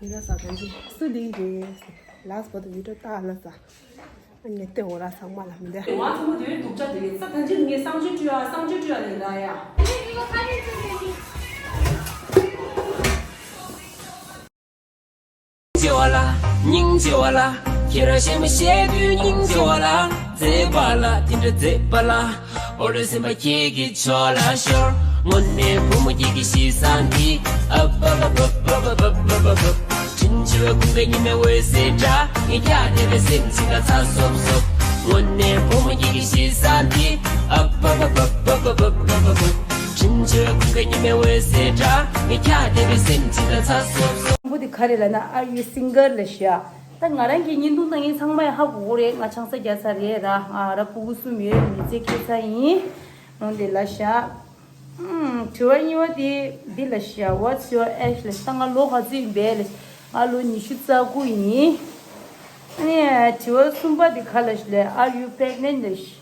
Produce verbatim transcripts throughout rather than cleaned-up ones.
ཡིན་ན་ས་གང་ཅི་སུ་ལིང་རེད། ལགས་པོ་དུ་བི་ཌིའོ་ལྟ་ལ་ས། ཨ་ངས་ལྟེ་འོ་ར་ཚང་མ་ལ་མི་འདྲ། ང་ཚང་མ་དེ་སྡུག་ཅག་དེ་རེད། ས་གང་ཅི་ངས་གསང་སྤྱོད་བྲིས་ཨ་གསང་སྤྱོད་བྲིས་ཨ་ལེ་ལ་ཡ། སྙིང་རྗེ་བ་ལ། སྙིང་རྗེ་བ་ལ། ཁྱེད་རང་གཞན་མ་བཤད་དུས་སྙིང་རྗེ་བ་ལ། མཛེས་པ་ལ་དེ་འདྲ་མཛེས་པ་ལ། ཨོ་རོད་སེམས་པ་ཁྱེད་ཀྱི་ཕྱོགས་ལ་ཤོར། དངོས་གནས་བུ་མོ་ཁྱེད་ཀྱི་གཤིས་བཟང་འདི། ཨ་བ་བ་བ་བ་བ་བ་བ་བ་བ། དྲིན་ཆེ་བའི་ཁུངས་སྐད་ཉི་མའི་འོད་ཟེར་འདྲ། ངས་ཀྱང་དེ་བས་སེམས་ཅན་ལ་ཚ་སོབ་སོབ། དངོས་གནས་བུ་མོ་ཁྱེད་ཀྱི་གཤིས་བཟང་འདི། ཨ་བ་བ་བ་བ་བ་བ་བ་བ་བ། དྲིན་ཆེ་བའི་ཁུངས་སྐད་ཉི་མའི་འོད་ཟེར་འདྲ། ངས་ཀྱང་དེ་བས་སེམས་ཅན་ལ་ཚ་སོབ་སོབ། དང་པོ་དེ་ག་རེ་ལབ་ན། Are you single? ལབ་ཤག་ད་ང་རང་གི་བརྙན་ཐུང་ལྟ་མཁན་ཚང་མས་ཧ་གོ་གི་རེད། ང་ཆང་ས་རྒྱག་ཚར་རེད་ར། ང་ར་སྤུ་གུ་གསུམ་ཡོད། མི་ཚེ་སྐྱེལ་ཚར་ཡིན། འོན་ཏེ་ལབ་ཤག་ཨུམ། དྲི་བ་གཉིས་པ་དེ་འདི་ལབ་ཤག What's your age? ལབ་ཤག་ད་ང་ལོ་ག་ཚོད་ཡིན་པས་ལབ་ཤག་ང་ལོ་ཉི་ཤུ་རྩ་དགུ་ཡིན། ཨ་ནི་དྲི་བ་གསུམ་པ་དེ་ག་ལབ་ཤག་ལབ། Are you pregnant? ལབ་ཤག་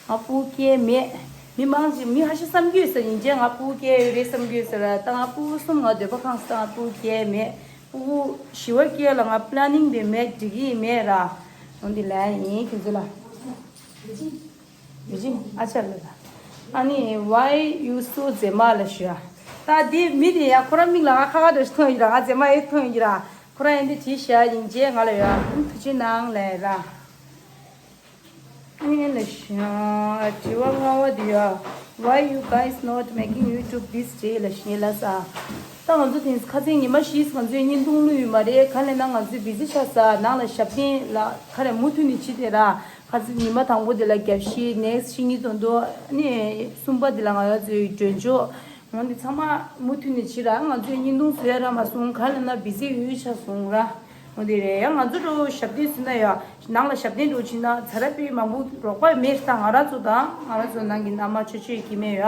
ང་སྤུ་གུ་སྐྱེས་མེད། མི་མང་ཆེ་མི་ཧ་ཤ་བསམ་གྱི་ཡོད་ས། ཡིན་གྱི་ང་སྤུ་གུ་སྐྱེས་ཡོད་རེད་བསམ་གྱི་ཡོད་ས་ར། ད་ང་སྤུ་གུ་གསུམ་ང་འདོད་པ་ཁེངས་སོང་། ད་ང་སྤུ་གུ་སྐྱེས་མེད། སྤུ་གུ་བཞི་པ་སྐྱེས་ལ་ང་པི་ལེ་ནིང་དེ་མེད། འགྲིག་གི་མེད་ར། འོན་ཏེ་ལབ་ཡིན་ཁྱེད་ཚོ་ལ། མི་ཅིང་ཨ་ཅག་ལ་ལ། ཨ་ནི་Why you so མཛེས་མ་ལབ་ཤག་ད་འདི་མི་དེ་ཡ་ཁོ་རང་མིག་ལ་ང་ཁ་ཁ་འདྲ་ཞིག་མཐོང་ཡོད་ཀྱི་ར། ང་མཛེས་མ་ཡོད་མཐོང་ཡོད་ཀྱི་ར། ཁོ་རང་ཡིན་དེ་བྲིས་ཤག་ཡིན་གྱི་ང་ལ་ཡ་ཐུགས་རྗེ་གནང་ལབ་ར། ཨེ་ལ་ཤ། དྲི་བ་ལྔ་པ་འདི་ཡ། Why you guys not making YouTube this day? ལབ་ཤ་ལ་ས། ད་ང་ཚོ་དེང་ཁ་སང་ཉི་མ་བཞི་ང་ཚོའི་བརྙན་ཐུང་བླུགས་ཡོད་མ་རེད། ག་ལབ་ན་ང་ཚོའི་བི་ཟི་ཆགས་ས། ནང་ལ་ཞབས་བརྟན་ལ་ག་རེ་མུ་མཐུད་ནས་བྱེད་དེ་ར། ཁ་སང་ཉི་མ་དང་པོ་དེ་ལ་རྒྱབ་བཤིག next ཕྱི་ཉིན་ཚོ་འདུག་ཨ་ནི་གསུམ་པ་དེ་ལ་ང་ཚོའི་མགྲོན་ཆོག་འོན་ཏེ་ཚང་མ་མུ་མཐུད་ནས་བྱེད་ར། ང་ཚོའི་བརྙན་ཐུང་བཟོ་ཡ་རག་མ་སོང་། ག་ལབ་ན་བི་ཟི་ཡོད་ཆགས་སོང་ར། འོ་དེ་རེད་ཡ། ང་ཚོ་འགྲོ་ཞབས་བརྟན་ཟིན་ན་ཡ། ནང་ལ་ཞབས་བརྟན་འགྲོ་ཕྱིན་ན་ཚ་ར་པའི་མང་པོ་རོགས་པ་མེད་ད། ང་རང་ཚོ་དང་ང་རང་ཚོ་ནང་གི་མནའ་མ་ཆོས་ཆོས་ཀྱི་མེད་ཡ།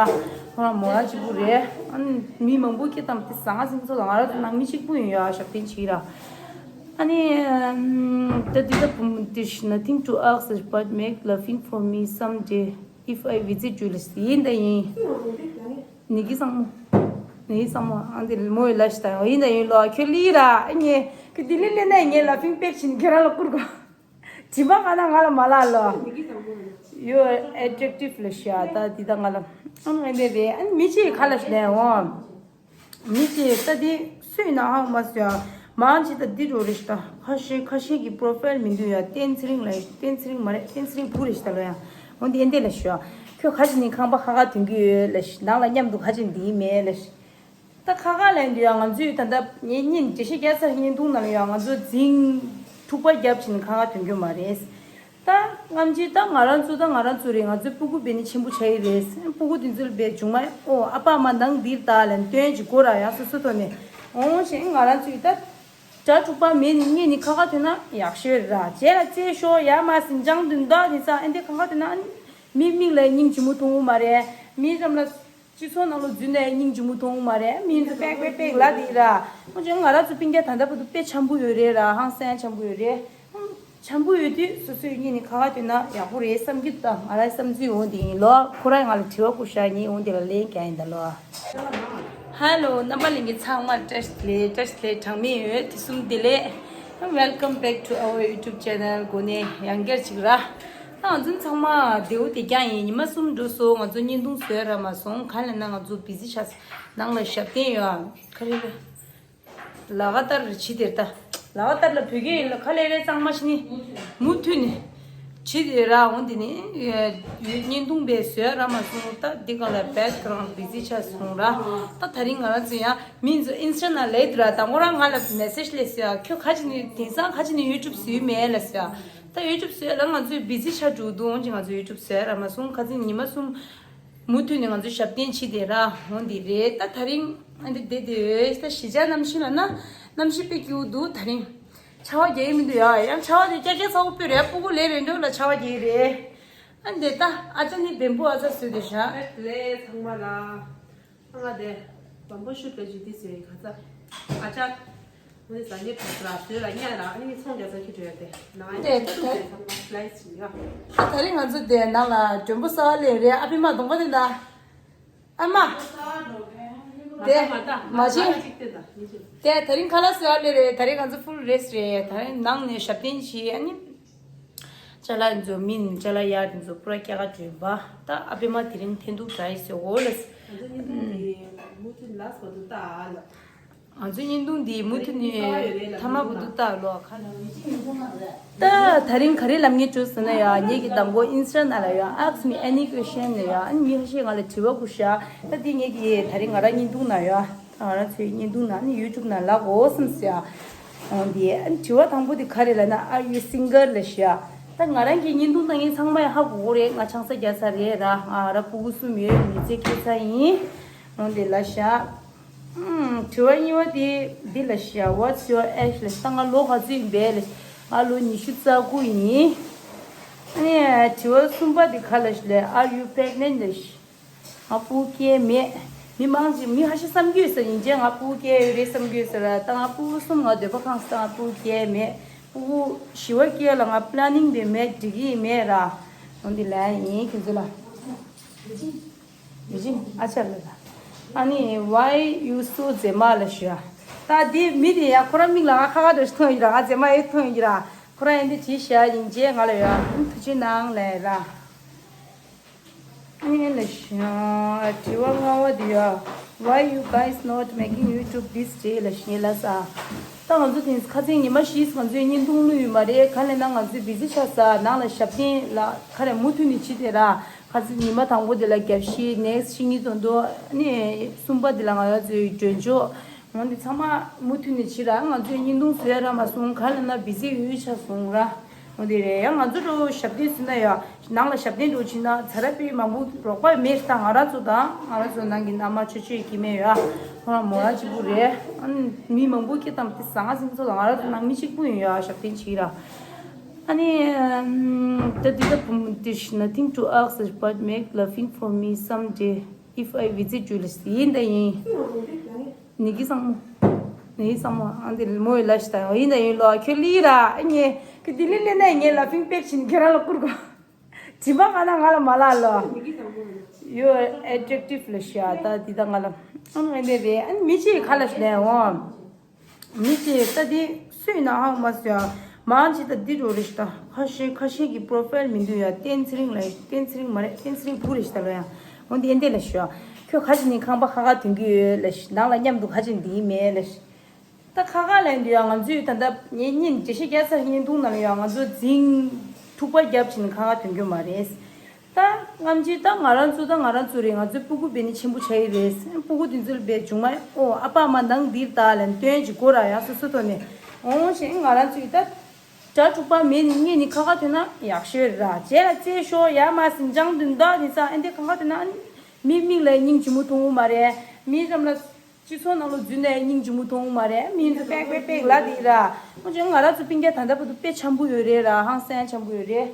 ཁོ་རང་མོ་རང་གཅིག་པུ་རེད། ཨ་ནི་མི་མང་པོ་སྐད་བཏང་དེ་ཟང་ང་ཟིང་ཚོ་ལ་ང་རང་ཚོ་ནང་མི་གཅིག་པུ་ཡིན་ཡ། ཞབས་བརྟན་བྱེད་ར། ཨ་ནི་ད་འདི་ད་བུ་མོ་this nothing to ask but make laughing for me someday if I visit you. ལ་ཡིན་ད་ཡིན། ནི་གི་བཟང་མོ། ནི་གི་བཟང་མོ་ཨང་དེ་མོ་ཡི་ལ་ཤི་ད་ཡོང་ཡིན་ད་ཡིན་ལོ། ཁྱོད་ལི་ར་ཨ་ངས་ཁྱོད་དེ་ལི་ལི་ན་ངས་ལ་ཕིང་པེག་ཕྱིན་ཁྱོད་རང་ལ་བསྐུར་གོ། དྲི་མ་ག་ན་ང་ལ་མ་ལ་ལོ། You are attractive ལ་ཤི་ཨ་ད་དེ་ད་ང་ལ་ཨང་ཨེ་འདེ་རེད། ཨ་མི་ཅིག་ག་ལ་ཤི་ལན་འོང་། མི་ཅིག་ད་དེ་སུས་ན་ཧང་མ་སུ་ཡ། མང་ཆེ་ད་འདི་འགྲོ་རེ་ཤི་ད་ཁ་ཤས་ཁ་ཤས་ཀྱི་པོ་རོ་ཕའིལ་མི་འདུག་ཡ། བསྟན་ཚེ་རིང་ལ་བསྟན་ཚེ་རིང་མ་རེད། བསྟན་ཚེ་རིང་བུ་རེ་ཤི་ད་ལོ་ཡ། འོན་ཏེ་ཨེ་འདེ་ལ་ཤི་ཡ། ཁྱོད་ཁ་ཅིག་ནི་ཁང་པ་ཁ་ཁ་ཐོན་གི་ཡོད་ལ་ཤི། ནང་ལ་མཉམ་དུ་ཁ་ཅིག་འདི་མེད་ལ་ཤི། ད་ཁ་ཁ་ལན་འདུག་ཡ། ང་ཚོས་ད་ལྟ་ངའི་བརྙན་འགྲེལ་བཤད་རྒྱག་ཚར་བརྙན་ཐུང་ནང་ལ་ཡ་ང་ཚོ་འཛིང་འཁྲུག་པ་རྒྱབ་ཕྱིན་ཁ་ཁ་ཐོན་གི་མ་རེད། ད་སྔ་མ་ཅིག་ད་ང་རང་ཚོ་ད་ང་རང་ཚོ་རེད། ང་ཚོའི་སྤུ་གུ་བེ་ནི་ཆེན་པོ་ཆགས་ཡི་རེད། སྤུ་གུ་དེ་ཚོ་ལ་བེ་བྱུང་མ་ཨོ་ཨ་ཕ་མ་ནང་འདིར་ད་ལན་སྟོན་ཅིག་གོ་ར་ཡ་སོ་སོ་ཐོག་ནས་འོང་ཞེས་ང་རང་ཚོས་ད་གྲྭ་དྲུག་པ་མེད་ནི་གཉེན་ནི་ཁ་ཁ་ཐོན་ན་ཡག་ཤོས་ར། རྗེས་ལ་རྩེ་ཤོ་ཡ་མ་སིན་ཅང་དུན་ད་དེ་ས་ཨེ་འདི་ཁ་ཁ་ཐོན་ན་མི་མིག་ལ་སྙིང་རྗེ་མོ་མཐོང་གི་མ་རེད། མི་རམ་ལ། སྤྱི་ཚོགས་ནང་ལོ་རྫུན་ནས་སྙིང་རྗེ་མོ་མཐོང་མ་རེད། མི་ཚོ་པེག་པེག་པེག་ལ་དེ་ར། ཁོང་ཚོས་ང་རང་ཚོ་སྤུན་ཀྱག་ད་ལྟ་བར་དུ་དཔེ་འཆམ་པོ་ཡོད་རེད་ར། ཧང་སང་འཆམ་པོ་ཡོད་རེད། འཆམ་པོ་ཡོད་དུས་སོ་སོའི་གཉེན་ནི་ཁ་ཁ་ཐོན་ན་ཡག་པོ་རེད་བསམ་གྱི་ད་ང་རང་བསམ་ཚུལ་འོང་དེ་ཡིན་ལོ། ཁོ་རང་ང་ལ་དྲི་བ་བསྐུར་ཤག་ངས་འོང་དེ་ལ་ལན་རྒྱག་ཡིན་ད་ལོ། ཧ་ལོ་རྣམ་པ་ལྷན་རྒྱས་ཚང་མར་བཀྲ་ཤིས་བདེ་ལེགས། བཀྲ་ཤིས་བདེ་ལེགས་གྲངས་མེད་ཡོད་དེ་གསུམ་བདེ་ལེགས། Welcome back to our YouTube channel. འགོ་ནས་ཡང་བསྐྱར་ཅིག་ར། ད་ང་ཚོ་ཚང་མ་བདེ་པོ་བདེ་རྐྱང་ཡིན། ཉི་མ་གསུམ་འགྲོ་སོང་། ང་ཚོ་བརྙན་ཐུང་བཟོས་ར་མ་སོང་། ག་ལབ་ན་ང་ཚོ་བི་ཟི་ཆགས་སོང་། ནང་ལ་ཞབས་བརྟན་ཡོད་ཨ། ག་རེ་རེད། ལ་ག་ཏར་བྱེད་དེ་ད། ལ་ག་ཏར་ལ་བོད་སྐད་ཡིན་ལ་ག་ལེ་རེ་གཙང་མ་ཤི་ནི། མུ་མཐུད་ནས་བྱེད་དེ་ར། འོང་དེ་ནི་བརྙན་ཐུང་བས་བཟོས་ར་མ་སོང་། ད་འདི་ག་ལ་བེག་གི་རང་བི་ཟི་ཆགས་སོང་ར། ད་ད་རིང་ང་རང་ཚོ་ཡང་མི་ཚོ་ཨིན་སི་ཊ་ན་ལེ་དུ་ར། ད་ཁོ་རང་ང་ལ་མེ་སེ་ཇི་སླེབས་སོང་ཡ། ཁྱོད་ག་ཅི་ནི་དེང་སང་ག་ཅི་ནི་ཡུ་ཊུབ་བཟོས་མེད་ལབ་སོང་ཡ། ད་ཡུ་ཊུབ་བཟོས་ལ་ང་ཚོའི་བི་ཟི་ཆགས་འགྲོ་འདུག་འོང་ཅིག་ང་ཚོ་ཡུ་ཊུབ་བཟོས་ར་མ་སོང་། ཁ་སང་ཉི་མ་གསུམ་མུ་མཐུད་ནས་ང་ཚོ་ཞབས་བརྟན་བྱེད་དེ་ར། འོང་དེ་རེད། ད་ད་རིང་ཨ་འདི་བསྡད་དེ་ད་གཞིས་ཆགས་གནམ་གཤིས་ལ་ན་གནམ་གཤིས་དཔེ་སྐྱིད་པོ་འདུག་ད་རིང་ཆར་པ་རྒྱག་གི་མི་འདུག་ཡ། ཡང་ཆར་པ་དེ་ཀྱག་ཀྱག་ཚ་པོ་དཔེ་རེད། སྤུ་གུ་ལས་རེ་འགྲོ་ལ་ཆར་པ་རྒྱག་གི་རེད། ཨ་འདི་ད་ཨ་ཅག་ནི་བེམ་པོ་ཨ་ཅག་བཟོས་དེ་ཤག་ལས་ཚང་མ་ལ། ཨ་ང་དེ་བམ་པོ་ཤུ་ལ་ཇི་ཏི་ཟེར་ག་ས་ཨ་ཅག་ངོས་ཟ་ཉེ་ཕ་ཚ་ལ་བཟོས་ལ་ཉག་ལ་ཨ་ནི་ཚོང་རྒྱག་ས་ཁྱི་བྲོས་ཏེ་ན་ཨ་ནི་ཏུ་ཏེ་ཚང་མ་སི་ལའི་སི་བྱིན་ཡ། ཨ་ད་རིང་ང་ཚོ་དེ་ནང་ལ་མགྲོན་པོ་གསར་པ་སླེབས་རེད། ཨ་ཕི་མ་གདོང་པ་དེ་འདྲ། ཨ་མ། དེ་མ་བྱེད། དེ་དེ་རིང་ཁ་ལག་ཟ་ཡ་ལེ་རེད། དེ་རིང་ང་ཚོ་ཕུལ་རེ་སི་ཊི་རེད། དེ་རིང་ནང་ནས་ཞབས་བརྟན་བྱས། ཨ་ནི་ཅ་ལག་འཛོམས་མིན་ཅ་ལག་ཡག་འཛོམས་པུ་ར་སྐྱ་ཀ་བྱོན་པ། ད་ཨ་པེ་མ་དེ་རིང་འཐེན་ཐུག་དྲ་ཡི་ཟེར་འོ་ལ། ང་ཚོ་བརྙན་ཐུང་འདི་མུ་མཐུད་ནས་ལ་སོ་དུ་ལྟ་ཨ་ལ། ང་ཚོའི་བརྙན་ཐུང་འདི་མུ་མཐུད་ནས་མཐའ་མ་བར་དུ་ལྟ་ལོ་ཁ་ལ། ད་དེ་རིང་ག་རེ་ལབ་ངེས་བྱུང་ཟེར་ན་ཡ། ངེད་ཀྱི་མདང་དགོང་ཨིན་སི་ཊ་ནང་ལ་ཡ་Ask Me Any Question ལ་ཡ། ཨ་ནི་མི་ཁ་ཤས་ང་ལ་དྲི་བ་བསྐུར་ཤག་ད་འདི་ངེད་ཀྱི་དེ་རིང་ང་རང་བརྙན་ཐུང་ནང་ཡ། ང་རང་ཚོའི་བརྙན་ཐུང་ནང་ནི་ཡུ་ཊུབ་ནང་ལབ་དགོས་བསམ་ཟེར་ཡ། འོ་འདི་ཨ་ནི་དྲི་བ་དང་པོ་འདི་ག་རེ་ལབ་ན། Are you single ལབ་ཤག་ད་ང་རང་གི་བརྙན་ཐུང་ལྟ་མཁན་ཚང་མས་ཧ་གོ་གི་རེད། ང་ཆང་ས་རྒྱག་ས་རེད་ར། ང་ར་སྤུ་གུ་གསུམ་ཡོད། མི་ཚེ་སྐྱེལ་ས་ཡིན། འོ་འདི་ལབ་ཤག་ཨུམ། དྲི་བ་གཉིས་པ་དེ་འདི་ལབ་ཤག What's your age ལབ་ཤག་ད་ང་ལོ་ག་ཚོད་ཡིན་པས་ལབ་ཤག་ང་ལོ་ཉི་ཤུ་རྩ་དགུ་ཡིན། ཨ་ནི་དྲི་བ་གསུམ་པ་དེ་ག་ལབ་ཤག་ལབ། Are you pregnant ལབ་ཤག་ང་སྤུ་གུ་སྐྱེས་མེད། མི་མང་ཅིག་མི་ཁ་ཤས་བསམ་གྱི་ཡོད་ས། ཡིན་གཅིག་ང་སྤུ་གུ་སྐྱེས་ཡོད་རེད་བསམ་གྱི་ཡོད་ས་ར། ད་ང་སྤུ་གུ་གསུམ། ང་འདོད་པ་ཁེངས་སོང་། ད་ང་སྤུ་གུ་སྐྱེས་མེད། སྤུ་གུ་བཞི་པ་སྐྱེས་ལ་ང་པི་ལེ་ནིང་དེ་མེད། འགྲིག་གི་མེད་ར། འོ་འདི་ལབ་ཡིན་ཁྱེད་ཚོ་ལ། མི་ཅིང་། ཨ་ཅག་ལ་ལ། ཨ་ནི་Why you so མཛེས་མ་ལབ་ཤག་ད་འདི་མི་དེ་ཡ་ཁོ་རང་མིག་ལ་ང་ཁ་ཁ་འདྲ་ཞིག་མཐོང་ཡོད་ར། ང་མཛེས་མ་ཡིན་མཐོང་ཡོད་ར། ཁོ་རང་ཡིན་དེ་བྲིས་ཤག་ཡིན་གཅིག་ང་ལ་ཡ། ཐུགས་རྗེ་གནང་ལབ་ར། ཨ་ནི་ལབ་ཤག་དྲི་བ་ལྔ་པ་དེ་ཡ། Why you guys not making YouTube this day ལབ་ཤག་ལབ་ས། ད་ང་ཚོ་དེ་ཁ་སང་ཉི་མ་བཞི་ང་ཚོའི་བརྙན་ཐུང་བླུགས་ཡོད་མ་རེད། ག་ལབ་ན་ང་ཚོ་བི་ཟི་ཆགས་ས། ནང་ལ་ཞབས་བརྟན་ལ་ག་རེ་མུ་མཐུད་ནས་བྱེད་དེ་ར། ཁ་སང་ཉི་མ་དང་པོ་དེ་ལ་རྒྱབ་བཤིག next ཕྱི་ཉིན་ཙམ་དུ། ཨ་ནི་གསུམ་པ་དེ་ལ་ང་ཚོའི་འགྲོ་འཇོག་འོ་འདི་ཚང་མ་མུ་མཐུད་ནས་བྱེད་ར། ང་ཚོའི་བརྙན་ཐུང་བཟོ་ཡ་རག་མ་སོང་། ག་ལབ་ན་བི་ཟི་ཡོད་ཆགས་སོང་ར། འོ་འདི་རེད་ཡ། ང་ཚོ་འགྲོ་ཞབས་བརྟན་ཟེར་ན་ཡ། ནང་ལ་ཞབས་བརྟན་འགྲོ་ཕྱིན་ན་ཚ་ར་པི་མང་པོ་རོགས་པ་མེད་ད། ང་རང་ཚོ་དང་ང་རང་ཚོ་ནང་གི་མནའ་མ་ཆོས་ཆོས་ཀྱི་མེད་ཡ། ཁོ་རང་མོ་རང་གཅིག་པུ་རེད། ཨ་ནི་མི་མང་པོ་སྐད་བཏང་སྟེ་ཟ་ང་སེམས་ཚོ་ལ་ང་རང་ཚོ་ནང་མི་གཅིག་པུ་ཡིན་ཡ། ཞབས་བརྟན་བྱེད་ར། ཨ་ནི་ད་འདི་ད་བུ་མོ་this nothing to ask but make laughing for me someday if I visit you ལ་ཡིན་ད་ཡིན། ནི་གི་བཟང་མོ། ནི་གི་བཟང་མོ། ཨ་འདི་མོ་ཡི་ལ་ཤི་ད་ཡིན་ད་ཡིན་ལོ། ཁྱོད་ལི་ར་ཨ་ངས་ཁྱོད་ལྡི་ལི་སླེབས་ན་ངས་ལ་ཕིང་པེག་ཕྱིན་ཁྱོད་རང་ལ་བསྐུར་གོ། དྲི་མ་ག་ན་ང་ལ་མ་ལ་ལོ། You are attractive ལ་ཤི་ཨ། ད་འདི་ད་ང་ལ་ཨ་ནི་འདི་རེད། ཨ་ནི་མི་ཅིག་ག་ལ་ཤི་ལན་འོ། མི་ཅིག་ད་འདི་སུས་ན་ཧང་མ་སུ་ཡ། མང་ཅིག་ད་འདི་འགྲོ་རེ་ཤི་ད། ཁ་ཤས་ཁ་ཤས་ཀྱི་པོ་རོ་ཕའིལ་མི་འདུག་ཡ། བསྟན་ཚེ་རིང་ལ་བསྟན་ཚེ་རིང་མ་རེད། བསྟན་ཚེ་རིང་བུ་རེ་ཤི་ད་ལོ་ཡ། འོ་འདི་ཨེ་འདི་ལ་ཤི་ཡ། ཁྱོད་ཁ་ཅིག་ནི་ཁང་པ་ཁ་ཁ་དོན་གྱི་ཡོད་ལ་ཤི། ནང་ལ་མཉམ་དུ་ཁ་ཅིག་འདི་མེད་ལ་ཤི། ད་ཁ་ཁ་ལ་འདུག་ཡ། ང་ཚོས་ད་ལྟ་ངེད་གཉིས་འགྲེལ་བཤད་རྒྱག་ས་བརྙན་ཐུང་ནང་ལ་ཡ། ང་ཚོ་འཛིང་ཐུག་པ་རྒྱབ་ཕྱིན་ཁ་ཁ་དོན་གྱི་མ་རེད། ད་སྔ་ཕྱི་ད་ང་རང་ཚོ་ད་ང་རང་ཚོ་རེད། ང་ཚོའི་སྤུ་གུ་བེ་ནི་ཆེན་པོ་ཆགས་ཡི་རེད། སྤུ་གུ་དེ་ཚོ་ལ་བེ་ཇུང་མ་ཨོ་ཨ་ཕ་མ་ནང་འདིར་ད་ལན་སྟོན་གྱི་སྐོར་ར་ཡང་སོ་སོ་ཐོག་ནས་འོང་ཞེས་ང་རང་ཚོའི་ད་དགྲ་དྲུག་པ་མེད་ནི་ངེད་ནི་ཁ་ཁ་ཐོན་ན་ཡག་ཤོས་ར། རྗེས་ལ་རྩེ་ཤོ་ཡ་མ་སིན་ཅང་དུན་ད་དེ་ས་ཨེ་འདི་ཁ་ཁ་ཐོན་ན་མི་མིག་ལ་སྙིང་རྗེ་མོ་མཐོང་གི་མ་རེད། མི་རྣམས་ལ། སྤྱི་ཚོགས་ནང་ལ་འཛུལ་ནས་སྙིང་རྗེ་མོ་མཐོང་མ་རེད། མི་ཚོ་པེག་པེག་པེག་ལབ་དེ་ར། ཁོང་ཚོས་ང་རང་ཚོ་སྤུན་ཀྱག་ད་ལྟ་བར་དུ་དཔེ་འཆམ་པོ་ཡོད་རེད་ར། ཧང་སང་འཆམ་པོ་ཡོད་རེད།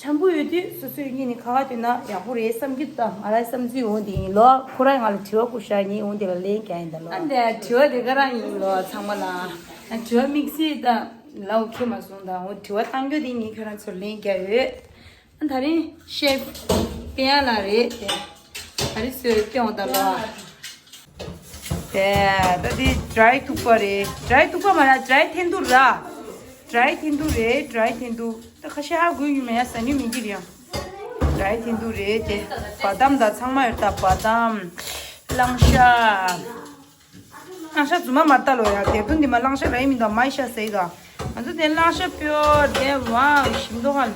འཆམ་པོ་ཡོད་དུས་སོ་སོའི་གཉིས་ནི་ཁ་ཁ་དོན་ན་ཡག་པོ་རེད་བསམ་གྱི་ད། ང་རང་བསམ་ཚུལ་འོང་དེ་ཡིན་ལོ། ཁོ་རང་ང་ལ་དྲི་བ་བསྐུར་ཤག་ངས་འོང་དེ་ལ་ལན་རྒྱག་ཡིན་ད་ལོ། ཨ་འདི་དྲི་བ་དེ་ག་རང་ཡིན་ལོ། ཚང་མ་ལ་དྲི་བ་དམིགས་བསལ་ད་ལའོ་ཁེ་མ་སོང་ད། འོ་དྲི་བ་བཏང་རྒྱུ་དེ་ངས་ཁྱོད་རང་ཚོར་ལན་རྒྱག་ཡོད། ཨ་ད་རིང་ཤེཕ་པེ་ཡ་ལ་རེད་དེ། ད་རིང་སོས་སྟོན་འོང་ད་ལོ། དེ་ད་དེ་ཌ་རའི་ཐུག་པ་རེད། ཌ་རའི་ཐུག་པ་མ་རེད། ཌ་རའི་འཐེན་ཐུག་ར། ཌ་རའི་འཐེན་ཐུག་རེད། ཌ་རའི་འཐེན་ཐུག་ད་ཁ་ཤས་ཧ་གོ་ཡོད་མེད་ཡ། ཟ་ཉུ་མི་འགྱུར་ཡང་། ཌ་རའི་འཐེན་ཐུག་རེད་དེ། བ་དམ་ད་ཚང་མ་ཡོད་ད། བ་དམ། གླང་ཤ། གླང་ཤ་རྫུན་མ་མ་ལྟ་ལོ་ཡ། དེ་དུང་འདི་མ་གླང་ཤ་ར་ཡིན་མི་འདུག་མ་ཤ་ཟེར་ག་ང་ཚོ་དེ་གླང་ཤ་པོར་དེ་ཝའོ་ཞིམ་མདོག་ཁ་ལ།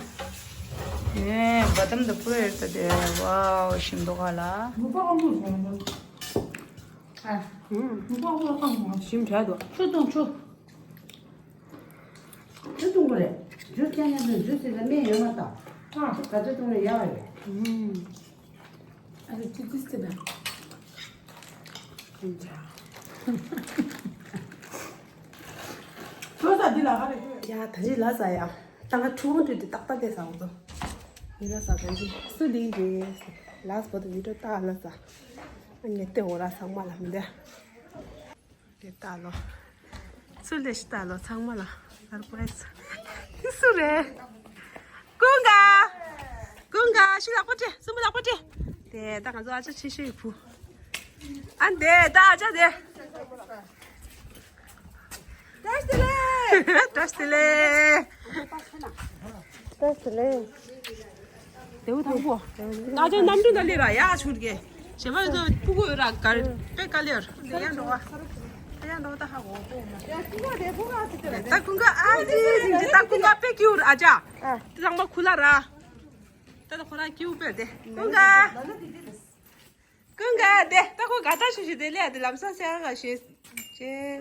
ཨེ་བ་དམ་ད་པུ་རེ་ད་དེ་ཝའོ་ཞིམ་མདོག་ཁ་ལ། ཨ། ཞིམ་དྲག་འདུག་ཆུ་བཏུང་ཆུ། ཆུ་བཏུང་དགོས་རེད། འཇུ་ཆ་ཉན་དུ་འཇུ་ཟེར་ལ་སྨན་ཡོད་མ་ད། ཨ། ཆུ་ག་ཚོད་བཏུང་ན་ཡག་རེད། ཨ་ལ་ཙི་ཙི་ཙི་ད། ཁྱོད་ས་འདི་ལ་ཧ་རེ་ཁྱོད། ཡ་ད་ཅི་ལ་ཟ་ཡ། ད་ང་ཁྲུ་བོང་ཁྲུ་དེ་ཏག་ཏག་དེ་ཟ་འོ་ཙོ། འདི་ལ་ཟ་གང་ཅི་སུ་ལིང་རེད། ལ་ཟ་བོ་དེ་མི་འགྲོ་ཏག་ལ་ཟ། ཨ་ངས་ལྟེ་འོ་ར་ཚང་མ་ལ་མི་འདྲ། དེ་ལྟ་ལོ། ཚུལ་ལས་ཤི་ལྟ་ལོ་ཚང་མ་ལ། སར་པ་རའི་སི། སུ་རེད། ཀུན་དགའ། ཀུན་དགའ་ཤི་ལག་པ་སྤྲད། སྲིན་པོ་ལག་པ་སྤྲད། དེ་ད་ང་ཚོ་ཨ་ཅག་ཆེ་ཤོས་ཡི་བུ། ཨ་འདས་ད་ཨ་ཅག་འདས། བཀྲ་ཤིས་བདེ་ལེགས། བཀྲ་ཤིས་བདེ་ལེགས། བཀྲ་ཤིས་བདེ་ལེགས། དེའུ་དང་པོ། ད་ཅང་གནམ་གྲུ་ད་ལེ་ར་ཡག་ཆུར་གེ། བྱེ་མ་ཡོད་དོ་སྤུ་གུ་ཡོད་ར་གར་པེ་ཀ་ལེར། དེ་ཡང་འགྲོ་བ། དེ་ཡང་འགྲོ་བ་ད་ཧ་གོ། ད་ཀུན་དགའ་ཨ་ཙི་ཟིན་ཅི་ད་ཀུན་དགའ་པེ་ཀྱིའུ་ར་ཨ་ཅག་དེ་ཚང་མ་ཁུ་ལ་ར། ད་ད་ཁོ་ར་ཀྱིའུ་པེ་དེ་ཀུན་དགའ། ཀུན་དགའ་དེ་ད་ཁོ་ག་ད་ཤུ་ཤུ་དེ་ལེ་དེ་ལམ་སང་སེ་ཨ་ག་ཤེ།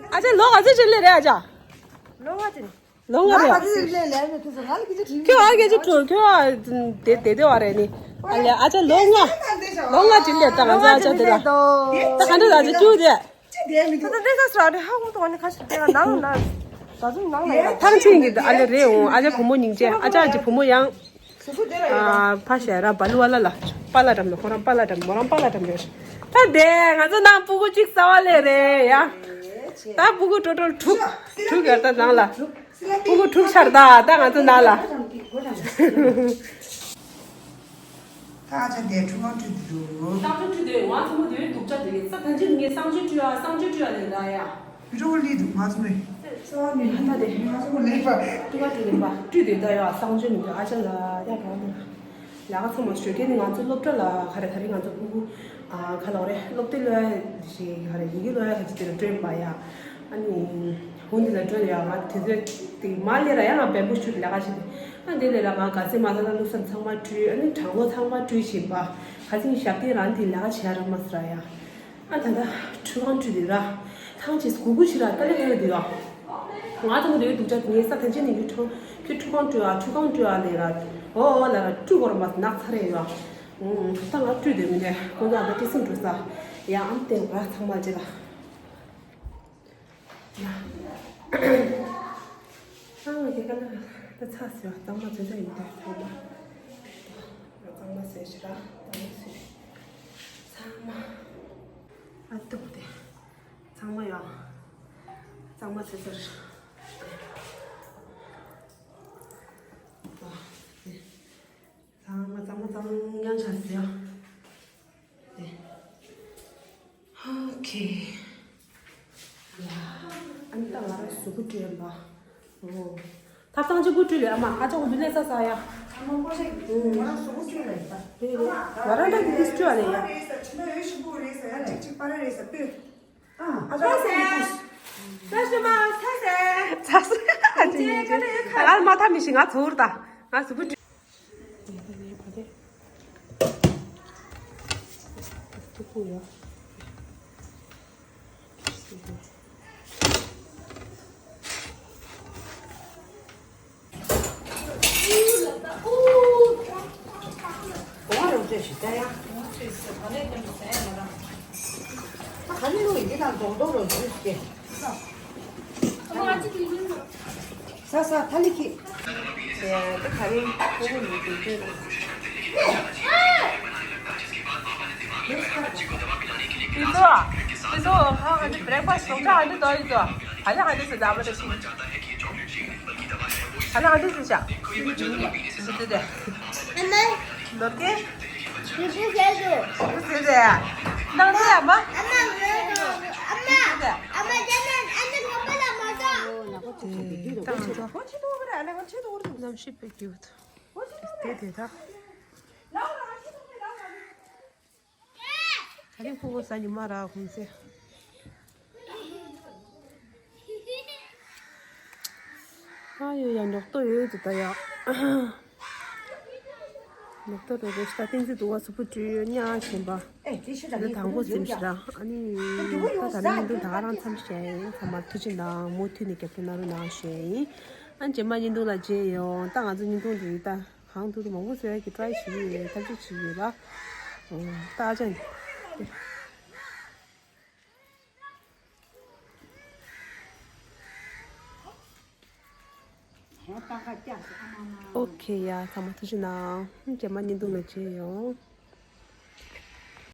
ཨ་ཅག་ལོ་ག་ཚོད་ཅིག་ལེ་རེད་ཨ་ཅག་ལོ་ང་ཅིག་ལོ་ང་རེད། ང་ལ་ལས་ལས་མེད་ཐུབ་སོང་ང་ལ་སྐད་ཆ་དྲིས། ཁྱོད་ཨ་སྐད་ཆ་དྲིས་ཁྱོད་ཨ་དེ་དེ་དེ་བ་རེད་ནི། ཨ་ལས་ཨ་ཅག་ལོ་ང་ལོ་ང་ཅིག་ལས་ད་ང་ཚོ་ཨ་ཅག་དེ་ལ་ད་ག་འདྲ་ད་ཅག་ཁྱོད་དེ། ད་ལྟ་ལས་ས་སོ་ཨ་ནི་ཧ་གོ་ཐོག་ཨ་ནི་ཁ་ཤས་དེ་ལ་ནང་ན་ད་ཚོ་ནང་ལ་ཡ་ཐང་ཆེན་གྱི་ཨ་ལས་རེད་འོང་ཨ་ཅག་བུ་མོ་སྙིང་རྗེ་ཨ་ཅག་གི་བུ་མོ་ཡང་ཨ་ཕ་ཤ་ར་བ་ལུ་བ་ལ་ལ་པ་ལ་འགྲམ་ལ་ཁོ་རང་པ་ལ་འགྲམ་མོ་རང་པ་ལ་འགྲམ་ཡོད་ད་དེ་ང་ཚོ་ནང་སྤུ་གུ་གཅིག་རྩ་བ་ལས་རེད་ཡ། ད་སྤུ་གུ་ཀྲོ་ཀྲོ་དྲུག་དྲུག་ཡོད་ད་ནང་ལ། སྤུ་གུ་དྲུག་ཆར་ད་ད་ང་ཚོ་ན་ལ། ད་ཨ་ཅག་དེ་ཁྲུ་གང་ཁྲུ་དེ་འདུག་གསང་སྤྱོད་ཁྲུ་དེ་ང་ཚོ་མོ་དེ་སྡུག་ཅག་དེ་ས་ཐན་ཅི་ངས་གསང་སྤྱོད་ཁྲུ་ཨ་གསང་སྤྱོད་ཁྲུ་ཨ་ལེ་ད་ཡ། བི་ཀྲོ་ལི་འདུག་ང་ཚོ་མོས། ས་བ་མི་ཧ་ད་དེ། ང་ཚོ་མོ་ལེགས་པ། ཁྲུ་ག་ཁྲུ་ལེགས་པ། ཁྲུ་དེ་ད་ཡ་གསང་སྤྱོད་མི་འདུག་ཨ་ཅག་ལ་ཡ་གང་འདུག་ལས་ཀ་ཚང་མ་ཞོད་ཀྱི་ནི་ང་ཚོ་སློབ་གྲྭ་ལ་ག་རེ་ད་རེས་ང་ཚོ་སྤུ་གུ་ཨ་ག་ལ་རེ་སློབ་དེབ་ལོ་ཡ་ཞིག་ག་རེ་ཡི་གེ་ལོ་ཡ་ག་ཅིག་དེ་ལ་སྤྲོད་པ་ཡ། ཨ་ནི་ཧུན་དེ་ལ་སྤྲོད་ཡ་ང་དེ་ཚོ་དེ་མ་ལས་ར་ཡ་ང་བེམ་པུ་ཤུ་ལས་ཀ་ཞིག་དེ་ཨ་དེ་ལས་ར་ང་ག་ཚེ་མ་ཐ་ན་བླུགས་ས་ཚང་མ་བཀྲུས་ཨ་ནི་གྲང་མོ་ཚང་མ་བཀྲུས་བྱིན་པ་ག་ཚེ་ཞབས་བརྟན་རང་དེ་ལས་ཀ་བྱེད་ཡ་ར་མ་ཟེར་ཡ། ཨ་ད་ད་ཁྲུ་གང་ཁྲུ་དེ་ར་ཐང་ཅིག་གུ་གུ་ཞིག་ར་ཀ་ལེ་ཧེ་དེ་ཡ། ང་ཚོ་མོ་དེ་སྡུག་ཅག་དེ་ངའི་ས་ཐན་ཅི་ནས་ཡུལ་ཁྲོ་ཁྱོད་ཁྲུ་གང་བཀྲུས་ཨ་ཁྲུ་གང་བཀྲུས་ཨ་ལས་ར་འོ་འོ་ལ་ར་བཀྲུས་གོ་ར་མ་ནག་ཚ་རེ་ཡོད་ཨ། ད་ང་བཀྲུས་དེ་མི་འདྲ་ཁོང་ཚོ་ཨ་ད་ཏི་སིང་བཀྲུས་ས་ཡ་ཨམ་བསྟན་ག་ཚང་མ་ཅི་ལ་ཡ། ཨ་ང་དེ་ག་ལ་ད་ཚ་ཟེར་བ་གཙང་མ་ཚོད་ཚ་ཡིན་འདུག་ཚང་མ་གཙང་མ་ཟེར་ཞེ་ར་གཙང་མ་ཟེར་ཚང་མ་ཨ་ཏོག་དེ། ཚང་མ་ཡོང་། གཙང་མ་ཚེ་ཚར། ཚང་མ་གཙང་མ་གཙང་ཡང་ཆགས་སི་ཡོང་། ཨོ་ཁེ། ཡ། ཨ་ནི་ད་ང་རང་གཟུགས་པོ་བཀྲུས་ཡིན་པ། ཨོ། ཐབ་ཚང་གཅིག་པུ་བཀྲུས་ལས་ཨ་མ་ཨ་ཅག་འདི་ལས་ས་ས་ཡ། ཨ་མ་ཁོ་ཅག་ང་རང་གཟུགས་པོ་བཀྲུས་ལས་ཡིན་པ། རེད་རེད། ང་རང་འདྲ་འདི་ཏིས་བཀྲུས་ཨ་ལས་ཡ། རེད་ས་ཕྱི་ནང་ཡོད་ཞིམ་པོ་རེད་ས་ཡ་གཅིག་གཅིག་པ་ར་རེད་ས་སྤོས། ཨ་ཨ་ཅག་ཚ་སེ། ཚ་ཤི་མ་ཚ་སེ། ཚ་སེ་ཨ་ཅག་ཡིན་ཅེ། ང་ལ་མ་ཐ་མི་ཤི་ང་ཚོར་ད། ང་གཟུགས་པོ་བཀྲུས། ཡ་ད་ནས་བ་དེ། ཐུག་པོ་ཡོད། ས་ས་ཐ་ལི་ཁི། ཡ་ད་ག་རེ་ཁོ་བོ་ནི་དུས་ཚོད་རེད། དེ་ཚོ། དེ་ཚོ་ཧ་ཧ་འདི་བྲེག་ཕ་སི་སོགས་ཁྲ་ཧ་འདི་དོ་ཡི་ཚོ། ཧ་ལ་ཧ་འདི་སི་ཛ་བ་དེ་སི། ཧ་ལ་ཧ་འདི་སི་ཤ། འདི་དེ། ཨ་མ། ནོར་གི། ཡི་ཤུ་ཟེར་དུ། ཡི་ཤུ་ཟེར་ཟེར། ནང་ཟེར་ཨ་མ། ཨ་མ་ངོས་དུ། ཨ་མ། ཨ་མ་ཨ་མ་ཇ་ནན་ཨ་ནི་ངོ་པ་ལ་མ་ཟ། ད་ང་ཚོ། གནམ་གཤིས་དཔེ་སྐྱིད་པོ་འདུག་དེ་དེ་ད། ད་རིང་ཁོ་བོ་ས་ཉི་མ་ར་ཁུང་སེ། ཨ་ཡོ་ཡ་ཉོག་ཏོ་ཡོད་དེ་ད་ཡ། ཉོག་ཏོ་རེ་རེ་ཤ་ཏིང་ཙི་དུ་བ་སུ་ཕུ་ཀྲུ་ཉ་ཞེན་པ། ཨེ་དེ་ཤི་ད་ད་ནི་དང་པོ་ཙིམ་ཤི་ར་ཨ་ནི་ད་ད་ནི་མི་འདུག་ད་ག་རང་མཚམས་ཤེས་ཡིན་ཚང་མ་ཐུགས་རྗེ་གནང་མུ་མཐུད་ནས་རྒྱབ་སྐྱོར་གནང་རོགས་གནང་ཞུ་ཡིན། ཨ་རྗེས་མ་བརྙན་ཐུང་ལ་མཇལ་ཡོང་ད་ང་ཚོ་བརྙན་ཐུང་འདི་ད། གང་ཐུབ་ཐུབ་མང་པོ་བཟོ་ཡག་གི་ཊ་རའི་བྱེད་ཀྱི་ཡོད་ཐབས་ཤེས་བྱེད་ཀྱི་ཡོད་ལ། ད་ཨ་ཅག་ཡིན། ཨོ་ཁེ་ཡ་ཚང་མ་ཐུགས་རྗེ་གནང་རྗེས་མ་བརྙན་ཐུང་ལ་མཇལ་ཡོང་།